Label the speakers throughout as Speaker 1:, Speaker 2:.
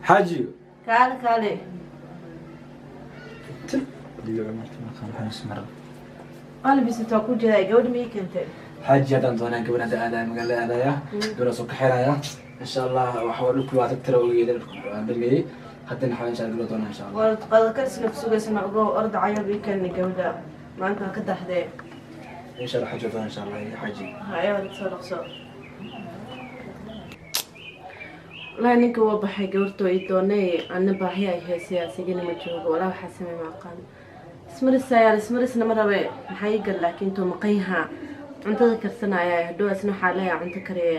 Speaker 1: Xaaji.
Speaker 2: Kaale, kaale. Qalbisita ku jira gabadh miyay keentay?
Speaker 1: Xaaji, haddaan doonaa gabadh, hadda aadaya magaalada, aadaya gabadha soo kaxeynaya insha Allah. Waxa waa dhulku waa tagtira ogeeda aan dhameeyey, haddana waxaa insha Allah gabadha doonaa insha Allah.
Speaker 2: Waa qada karisna ku sugaysana, ogow. Orda cayo ii keenay gabadha, maanta waa ka daxdee.
Speaker 1: Insha Allah xaaji, doonaa insha Allah xaaji.
Speaker 2: Haye, soo dhaqso. Walahi ninka waa baxay, gabartoo ii doonay, ana baahi ay heysay, asigana ma joogo. Walaa waxaa samey ma aqaan. Ismarisayaal ismarisna ma rabe, maxaa ii gal? Laakiin intuu maqan yahaa cuntada karsanaya, hadhow asna waxaa leeyahay cunto kariye,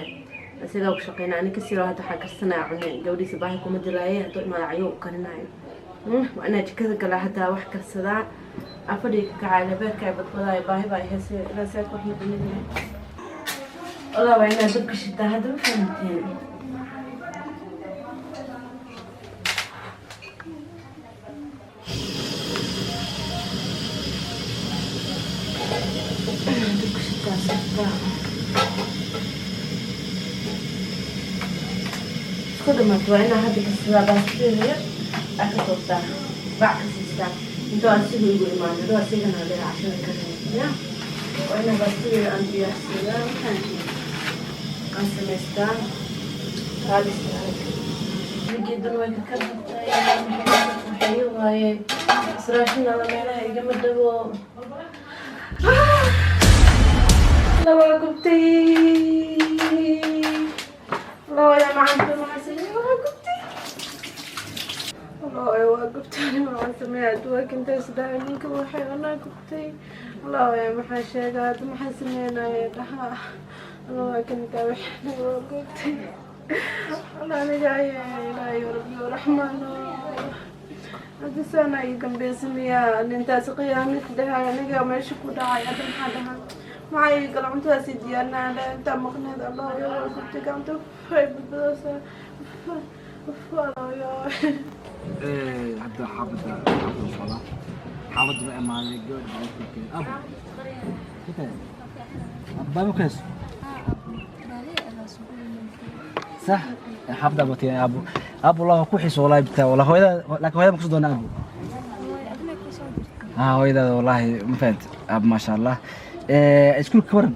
Speaker 2: isagaa ku shaqeyna. Ani kasiro hadda waxaa karsanaya cune, gabadhiisa baahi kuma dilaaye. Hadduu imaada cayo u karinayo. Waa inaa jikada galaa haddaa wax karsadaa, afadhii ka kacay labeerka ay badbadaayo, baahi baa heysay ilaa saadka wax ma cunin. Walaa waa inaa dabka shitaa hadda, ma fahamteen? Dabka shitaa, shitaa isku dhamaata. Waa inaa hadda karsadaa baastadeeda yar, aa ka toostaa, bac ka siistaa intoo asiga igu imaan. Hadhow asigana leeya cashada karinaya. Waa inaa baastadeeda aan diyaarsadaa, maxaan aan samaystaa raaligeeduna way ka karabtay. Waxay waaye israashinala meelaha igama dhawo. Lawaa gubtay, lawaya macanta, maxaa sameeyey? Waa gubtay, lawaya waa gubtay. Ani maxaa sameeyay? Adduunka intay isdhahay ninka waxay anaa gubtay. Lawaya maxaa sheegaa hadda? Maxaa sameynaya dhaha? Lawaya kankaa waxay waa gubtay. Aniga ayaa ilaahay rabbi raxmaan hadda saana ii dambeysa miyaa? Nintaasi qiyaamid dhahay, aniga meesha ku dhacay. Hadda maxaa dhahaa? Maxaa ii gala? Cuntadaasi diyaarinaya intaa maqneed. Allah ya, waa gubtay, gacanta way badbadaysaa. Allah ya.
Speaker 1: Hadda xaafadda socdaa, xaafadda ba imaaday, gabadha baa u keenay. Abu kitay abba ma kees sax xaafadda abu tiyaa abu abu Allah ku xiiso wallahi bitaa wallahi hooyada, laakiin hooyada ma kusoo doona abu. Ha, hooyada wallahi ma fahant abu, ma sha Allah. Iskuulka ka waran?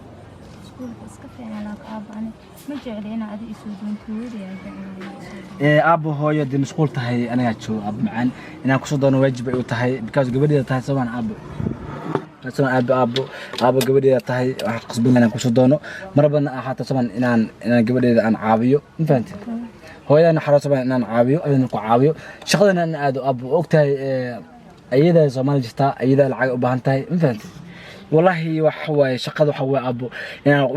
Speaker 3: Iskuulka iska fiican, laakiin aabo ani ma jecli inaa adi isoo doonto, hooyadii aan jeclahay.
Speaker 1: Aabo, hooyo dee mashquul tahay, anigaa joogo. Aabo macaan, inaan kusoo doono waajib ay u tahay because gabadheeda tahay somaan aabo, somaan aabo, aabo, aabo gabadheeda tahay. Waxaan qasban inaan kusoo doono mar badan ahaato somaan inaan gabadheeda aan caawiyo, ma fahanti? Hooyadana xaro somaan inaan caawiyo, adana ku caawiyo, shaqadana aan aado. Aabo, ogtahay ayadaa Soomaali jirtaa, ayadaa lacag u baahan tahay, ma fahanti? Wallahi waxa waaye shaqada waxa waaye aabo inaan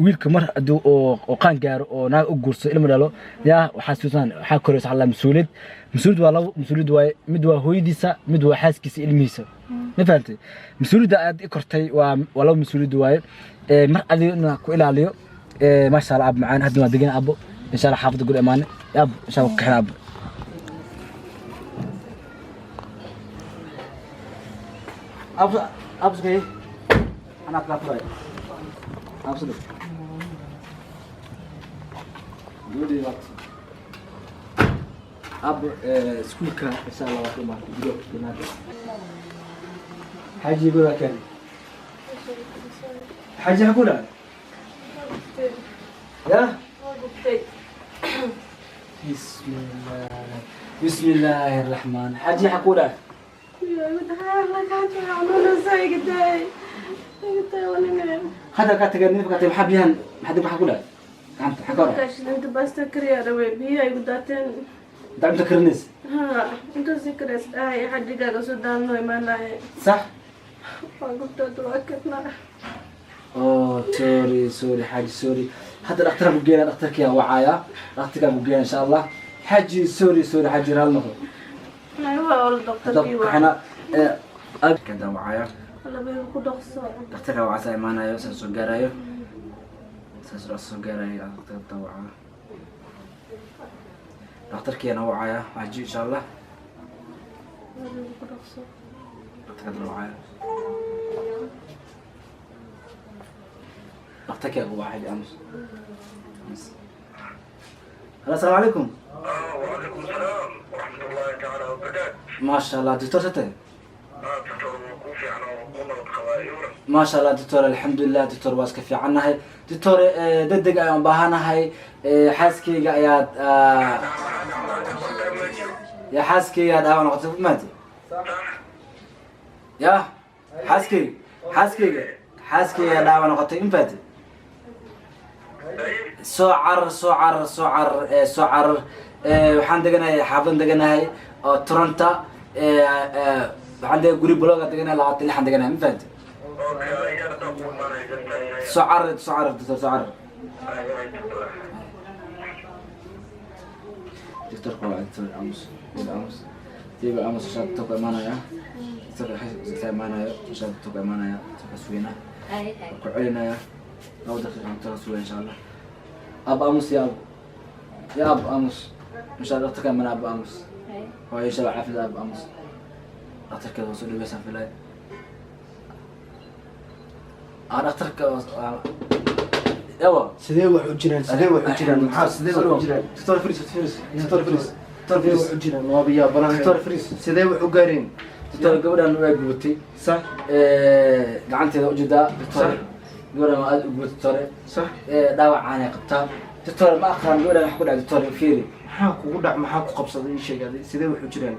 Speaker 1: wiilka mar hadduu oo qaan gaaro oo naag u guursado, ilmo dhalo, yaa waxaa suusan waxaa koraysa alla mas-uuliyad. Mas-uuliyad waa labo mas-uuliyad waaye: mid waa hooyadiisa, mid waa xaaskiisa, ilmihiisa, ma fahantay? Mas-uuliyadda aad i kortay waa labo mas-uuliyad waaye. Mar adiga inaan ku ilaaliyo. Maasha Allah aabo macaan, hadda waa degan aabo insha Allah. Xaafadda guri imaane aabo insha Allah, ku kaxin aabo. Aabo, aabo, sugay أنا أطلع فراي. أبو صدق قولي وقت أب سكولك إن شاء الله وقت ما تجيبه. حاجي يقول لك يعني حاجي حقولها يا بسم الله، بسم الله الرحمن. حاجي حقولها. هذا كاتب كاتب حبيان حد بحقولها gacanta xagga hore.
Speaker 2: Inta baasta kariyaa rabay, biyaha igu daateen.
Speaker 1: Inta cunto karinaysa?
Speaker 2: Ha, intaasi karees dhahay, xajigaaga soo daalno imaanaya.
Speaker 1: Sax.
Speaker 2: Waa gubtood, waa karnaa.
Speaker 1: Oh, sorry, sorry xaaji, sorry. Hadda dhakhtarka ku geynaa, dhakhtarkiyaa wacaaya, dhakhtarkaa ku geynaa insha Allah. Xaaji, sorry, sorry xaaji, raali noqo.
Speaker 2: Waa wala
Speaker 1: Hadda
Speaker 2: dhakhtarkii waa.
Speaker 1: Kaxina kadaan wacaaya.
Speaker 2: Wala ku dhaqso.
Speaker 1: Dhakhtarka wacaa, imaanayo, saas soo gaarayo, saas soo gaarayo dhakhtarka wacaa, dhakhtarkiina wacaya xaaji insha Allah.
Speaker 2: Wala ku dhaqso.
Speaker 1: Dhakhtarka wacaya, dhakhtarkiyaa ku wacay. Aamus aamus. Halo, asalaamu calaykum.
Speaker 4: وعليكم السلام. Waraxmatullaahi tacaala wabarakaatu.
Speaker 1: Maasha Allah, doctor, sate.
Speaker 4: Doctor, wuu kuu fiican oo kuu nabad qabaa iwaran?
Speaker 1: Maasha Allah, doctor, alxamdulilah, doctor, waa iska fiicannahay, doctor. Degdeg ayaan baahanahay. Xaaskeyga ayaad ya xaaskeyga dhaawac noqotay, maanta ya xaaskeyga dhaawac noqotay, infaati. Soo carar, soo carar, soo carar, soo carar. Waxaan deganahay xaafadan deganahay oo Toronto. Waxaan dega guri bloga deganahay, 26-an deganahay, ma fahanti? Soo carar, soo carar, doctor, soo carar.
Speaker 4: Doctor.
Speaker 1: Doctorka waa doctor. Aamus, aamus, diba, aamus. Insha doctorka imaanaya, doctorka iska imaanayo insha doctorka imaanaya, doctorka sugayna, ku celinaya 2 daqiiqa, doctorka sugaya insha Allah. Ab aamus, ya ab, ya ab, aamus. Insha Allah doctorka imaanaya. Ab aamus, waa insha Allah caafimad. Ab aamus, dhakhtarkeeda waa soo dhaweysaan filay. Ah, dhakhtarka yawa.
Speaker 5: Sidee wax u jiraan? Sidee wax u jiraan? Maxaa, sidee wax u jiraan?
Speaker 1: Doctor Fris, Fris, doctor Fris, doctor.
Speaker 5: Sidee
Speaker 1: Fris.
Speaker 5: wax u jiraan? Waaba yaabanahay.
Speaker 1: Doctor Fris.
Speaker 5: Sidee wax u gaareen?
Speaker 1: Doctor, gabadhan waa gubatay.
Speaker 5: Sax.
Speaker 1: Gacanteeda ujeedaa, doctor.
Speaker 5: Sax.
Speaker 1: Gabadhan waa aada u gubatay, doctor.
Speaker 5: Sax.
Speaker 1: Dhaawacaanay qabtaa, doctor. Ma aqaan gabadhan wax ku dhacay, doctor, fiiri.
Speaker 5: Maxaa kugu dhac? Maxaa ku qabsaday? Ii sheeg adi, sidee wax u jiraan?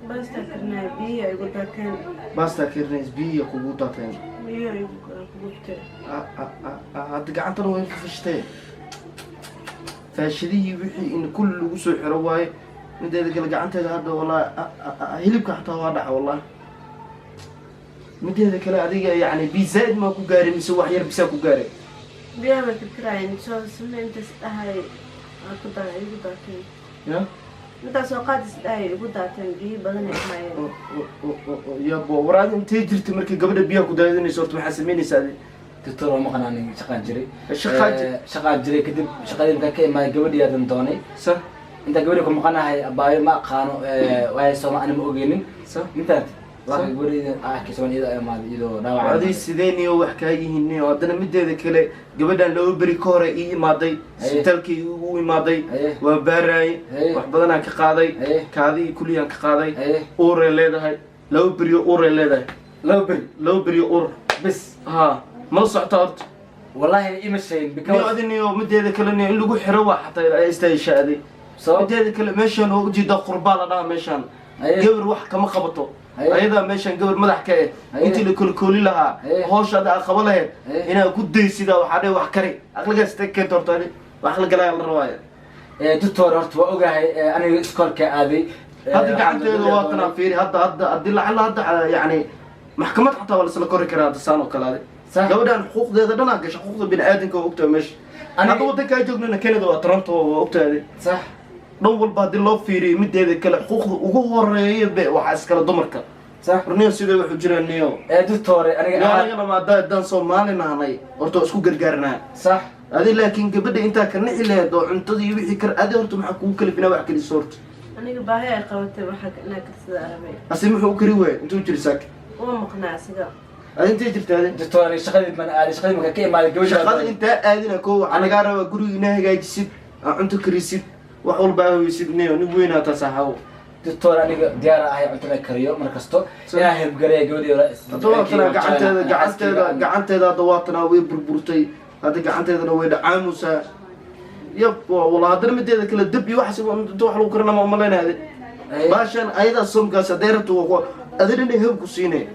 Speaker 2: Baasta karnaa, biyo igu daateen.
Speaker 5: Baasta karinays, biyo kugu daateen?
Speaker 2: Biyo igu gubtay.
Speaker 5: Ah, ah, ah, ah, hadda gacantana way fafashtee, faashidihii wixii in kulli lagu soo xiro waaye. Mideeda kale, gacanteeda hadda wallahi, ah, ah, ah, hilibka xataa waa dhaca wallahi. Mideeda kale, adiga yacni bi zaaid maa ku gaaray mise wax yar bisaa ku gaaray?
Speaker 2: Biyaha bay karkaraayeen, soo samee intaas dhahay aa ku daa igu daateen.
Speaker 5: Ya.
Speaker 2: Intaas oo qaad is dhahay igu daateen, biyo badan ay ahaayeen.
Speaker 5: Yabo, war adi intee jirta markii gabadha biyaha ku daadinayso? Horta maxaa samaynaysaa adi?
Speaker 1: Doctor, waa maqan aniga, shaqaan jiray.
Speaker 5: Shaqaa
Speaker 1: Shaqaan jiray, kadib shaqadii markaan ka imaaday gabadhii aadan doonay.
Speaker 5: Sax.
Speaker 1: Intaan gabadhii ku maqanahay, abaayo, ma aqaano waayo sooma ani ma ogeynin intaad waa gabadhii arkay sooma iyada ay imaaday iyadoo dhaawac.
Speaker 5: Adi sidee niyo wax kaa yihiin niyo? Haddana mideeda kale, gabadhan 2 beri ka hore ii imaaday, isbitaalkii igu imaaday. Waa baaraayay. Wax badanaan ka qaaday. Kaadi iyo kuliyaan ka qaaday. Uuray leedahay, 2 beriyo uuray leedahay.
Speaker 1: 2 beri?
Speaker 5: 2 beriyo uur.
Speaker 1: Bis?
Speaker 5: Ha, ma socota horta?
Speaker 1: Wallahi ima sheegin.
Speaker 5: Niyo.
Speaker 1: Because
Speaker 5: Adi niyo, mideeda kale niyo, in lagu xiro waa xataa ay istaayisha adi.
Speaker 1: Sabab?
Speaker 5: Mideeda kale, meeshaan oo ujeedaa qurbaa la dhaha meeshaan. Gabar wax kama qabato. Ayadaa meeshaan gabar madax ka eh. Intii la kolkooli lahaa, howsha ada aad qaba lahayd, inaad ku daysida waxaa dhe wax kari aqligaas ta keento. Horta adi wax aqli galaya la rabaayo.
Speaker 1: Doctor, horta waa ogahay, aniga iskoolka aaday.
Speaker 5: Hadda gacanteeda waa tanaa, fiiri hadda. Hadda haddii lacala hadda yacni maxkamad xataa waa laisla kori karaa hadda saan oo kale adi. Gabadhan xuquuqdeeda dhan aa gasha, xuquuqda bini aadamka waa ogtahay meesha. Hadda wadankaa joognana Canada waa Toronto, waa ogtahay adi. Dhan walba haddii loo fiiriyo, mideeda kale, xuquuqda ugu horeeya be waxaa iskale dumarka. Niyo, sidee waxu jiraan niyo?
Speaker 1: Doctor, aniga
Speaker 5: niyo, anagana maada haddaan Soomaali nahnay, horta waa isku gargaarnaa. Adi laakiin gabadha intaa ka nixi lahayd oo cuntada iyo wixii kar adi, horta maxaa kugu kalifinaa wax kaliso horta?
Speaker 2: Aniga baahi ay qabatay, waxaa inaa karsada arabay.
Speaker 5: Ase muxuu u kari waayay? Intuu jiri saaka?
Speaker 2: Uma maqnaa asiga.
Speaker 5: Adi intay jirta adi?
Speaker 1: Doctor, aniga shaqadii baan aaday, shaqadii markaan ka imaaday gabadha.
Speaker 5: Shaqada intaa aadina ko waxaa lagaa rabaa guriga inaa hagaajisid, aa cunto karisid, wax walba aa hoysid. Niyo, nin weynaa taas ahaw.
Speaker 1: Doctor, aniga diyaar ahay cuntada kariyo mar kasto, inaan helbgareeya gabadhii.
Speaker 5: Hadda waa tanaa gacanteeda, gacanteeda, gacanteeda hadda waa tanaa, way burburtay hadda, gacanteedana way dhacaamusaa. Yab, wala haddana mideeda kale, dab iyo waxaas inta wax lagu karina ma umalaynaya. Baashan ayadaa somkaas hadday rabto waa adina inay hab ku siinay.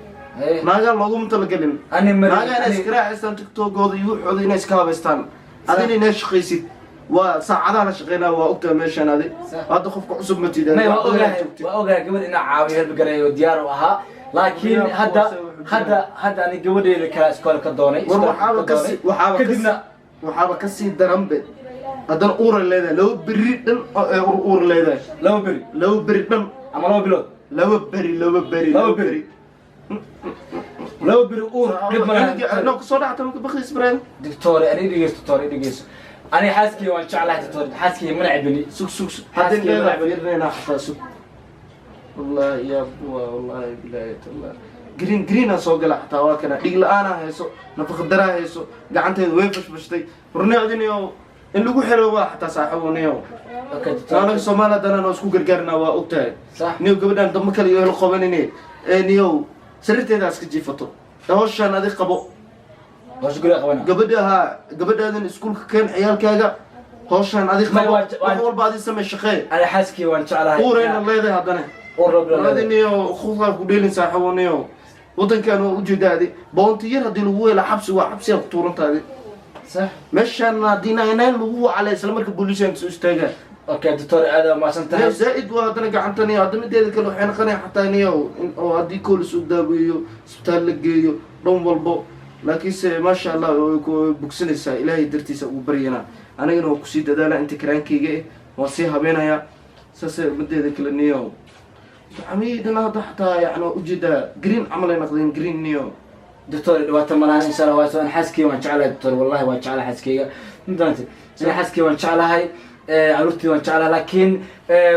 Speaker 5: Naagaa looguma talagelin.
Speaker 1: Ani mari.
Speaker 5: Naagaa inay iska raacaystaan TikTokooda iyo waxooda, inay iska habaystaan, adina inay shaqaysid. Waa saacadaha la shaqeynaa, waa ogtahay meeshaan adi. Hadda qofka cusub ma tidaan.
Speaker 1: May, waa ogahay, waa ogahay gabadh inaan caawiyo, helbgareeyo diyaar u ahaa, laakiin hadda hadda hadda ani gabadheeda kala iskool ka doonay.
Speaker 5: War waxaaba kasi waxaaba
Speaker 1: kadibna
Speaker 5: waxaaba kasii daranbe, haddana uuray leedahay, 2 beri dhan oo ee uur leedahay.
Speaker 1: 2 beri?
Speaker 5: 2 beri dhan.
Speaker 1: Ama 2 bilood?
Speaker 5: 2 beri, 2 beri.
Speaker 1: 2 beri, 2 beri uur dhib ma laha.
Speaker 5: No, kusoo dhacta marka bakis brand.
Speaker 1: Doctor, ani dhegeysto, doctor, dhegeyso. Ani xaaskii waan jeclahay, doctor, xaaskii mana cabini.
Speaker 5: Sug, sug, sug, hadda leedahay fiirinaynaa xataa, sug. Wallahi ya buwa, wallahi billahi tallah, green green aa soo gala xataa, waa kana dhig la-aanaa hayso, nafaqa daraa hayso, gacanteeda way fashfashtay. Warneecdiniyo In lagu xiro waa xataa saaxiibo niyow.
Speaker 1: Okay, doctor.
Speaker 5: Anaga Soomaaliya haddana noo isku gargaarnaa, waa ogtahay.
Speaker 1: Sax.
Speaker 5: Niyow, gabadhan dambe kale iyo helo qabanine ee niyow, sariirteeda iska jiifato, hawshaan adig qabo.
Speaker 1: Hawsha guriga qabana.
Speaker 5: Gabadha haa, gabadhaadan iskuulka keen, ciyaalkaaga hawshaan adig
Speaker 1: May
Speaker 5: qabo. Wax walba adi samee, shaqee.
Speaker 1: Ana xaaskii waan jeclahay.
Speaker 5: Uurayna leedahay haddana.
Speaker 1: Uur loo bilo
Speaker 5: adi
Speaker 1: leedahay.
Speaker 5: Niyow, khudaa ku dheelin saaxiibo niyow. Wadankan waa ujeedaa, adi boonti yar haddii lagu hela xabsi waa xabsiyaa ku tuurantaadi.
Speaker 1: Sax.
Speaker 5: Meeshaan haddii 99 lagu wacale, isla marka booliisaan soo istaagaa.
Speaker 1: Okay doctor, aad waa mahadsan tahay.
Speaker 5: Niyow, zaa-id waa haddana gacanta niyow. Hadda mideeda kale waxay noqonaya xataa niyow in oo haddii koolis u daaweeyo, isbitaal la geeyo, dhan walbo. Laakiinse maasha Allah, way ku bogsanaysaa, Ilaahay dartiisa ugu baryana. Anigana waa kusii dadaala inta karaankayga eh, waan sii habeenayaa saase. Mideeda kale niyow, gacmihii hadda xataa yani waa ujeedaa, green camal ay noqdeen, green niyow.
Speaker 1: Doctor, dhibaato malahan insha Allah. Waa soo xaaskeyga waan jeclahay doctor, wallahi waan jeclahay xaaskeyga, ma fahamtay? Ana xaaskeyga waan jeclahay, caruurtii waan jeclahay, laakiin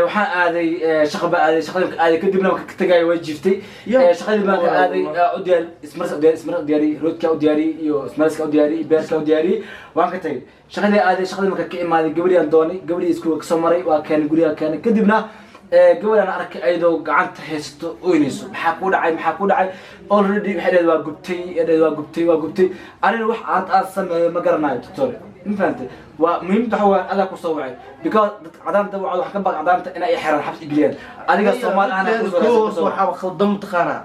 Speaker 1: waxaan aaday shaqa baa aaday, shaqadii baan ka aaday, kadibna waan ka tagay, way jiiftay. Shaqadii baan ka aaday, u diyaar ismaris, u diyaar ismaris, u diyaariyey roodka, u diyaariyey iyo ismariska u diyaariyey, beerka u diyaariyey, waan ka tagay. Shaqadii aaday, shaqadii marka ka imaaday, gabadhii aan doonay, gabadhii iskuulka kasoo maray, waa keenay, guriga keenay. Kadibna gabadhaan arkay ayadoo gacanta haysato, oynayso. "Maxaa ku dhacay? Maxaa ku dhacay?" Already waxay dhahed waa gubtay, waxay dhahed waa gubtay, waa gubtay. Anina wax aad aan sameeyo ma garanayo doctor, ma fahantay? Waa muhiimada waxa waa adaa kusoo wacay, because dadka cadaanta wacdo waxaan ka baq cadaanta inay xiraan, xabs igeliyaan. Adiga Soomaali ahna kusoo
Speaker 5: Kow,
Speaker 1: kusoo
Speaker 5: waxaa khaldan mataqaanaa,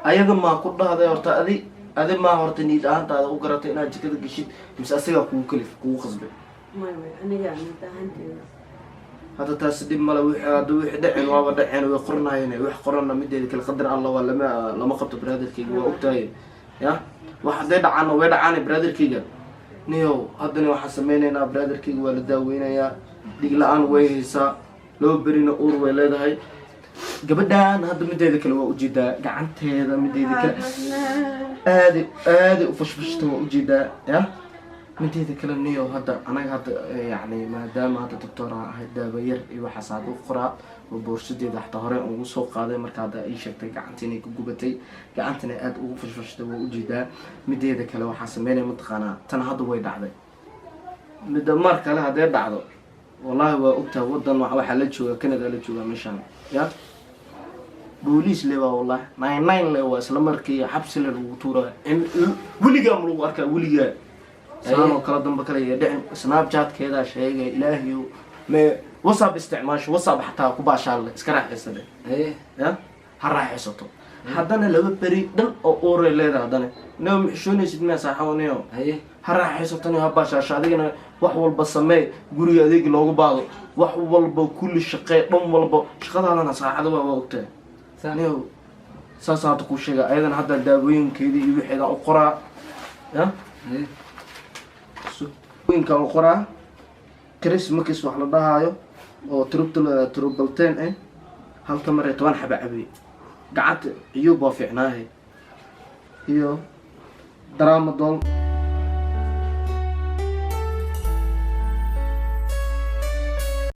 Speaker 5: ayaga maa ku dhahday horta? Adi maa horta niid ahaantaada u garatay inaad jikada geshid, mise asagaa kugu kalif, kugu qasbay?
Speaker 2: May, may, aniga mid ahaanteeda.
Speaker 5: Hadda taasi dhib male. Wixii hadda wixii dhaceen waaba dhaceen, way qoranayeen wax qoranna. Mideeda kale qadar Alla waa lama qabto brotherkayga, waa ogtahay ya. Wax hadday dhacaanna way dhacaan brotherkayga. Niyow, haddana waxaan sameynaynaa, brotherkayga waa la daaweynayaa. Dhig la-aan way haysaa, 2 berina uur way leedahay gabadhan. Hadda mideeda kale waa ujeedaa gacanteeda, mideeda kale aaday aaday u fashfashta, waa ujeedaa ya. Mideeda kale niyo, hadda anaga hadda yacni maadaama hadda doctor aan ahay, daabayar iyo waxaas hadda u qoraa oo boorsadeeda xataa hore ugu soo qaaday. Marka hadda ii sheegtay gacanta inay ku gubatay, gacantana aada ugu fashfashtay, waa ujeedaa. Mideeda kale waxaa sameynaya mataqaanaa, tan hadda way dhacday, midda mar kale haddee dhacdo, wallahi waa ogtahay wadan waxaa la jooga Canada, la joogaa meeshaan ya, booliis le waa, wallahi 99 le waa, isla markii xabsi le lagu tuura. In weligaa ma lagu arkaa, weligaa saan oo kale dambe kale iyo dhicin. Snapchatkeedaa sheegay, Ilaahiyo me WhatsApp isticmaasho, WhatsApp xataa ku baashaalle, iska raaxaysa dhe. Ya, ha raaxaysato. Haddana 2 beri dhan oo uuray leedahay, haddana neo ma xishoonaysid miya saaxiibo neo? Ha raaxaysato neo, ha baashaasho. Adigana wax walba samee, guriga adeegi loogu baado, wax walba kulli shaqee, dhan walba shaqadaadana saacada waa ogtahay neo. Saasa hadda kuu sheega, ayadana hadda daawooyinkeedii iyo wixeedaan u qoraa ya, daawooyinkaan u qoraa, Chris markiis wax la dhahaayo oo triple 10 eh, halka mar ee 10 xaba cabay, gacanta ciyuub waa fiicnaahe, iyo Tramadol.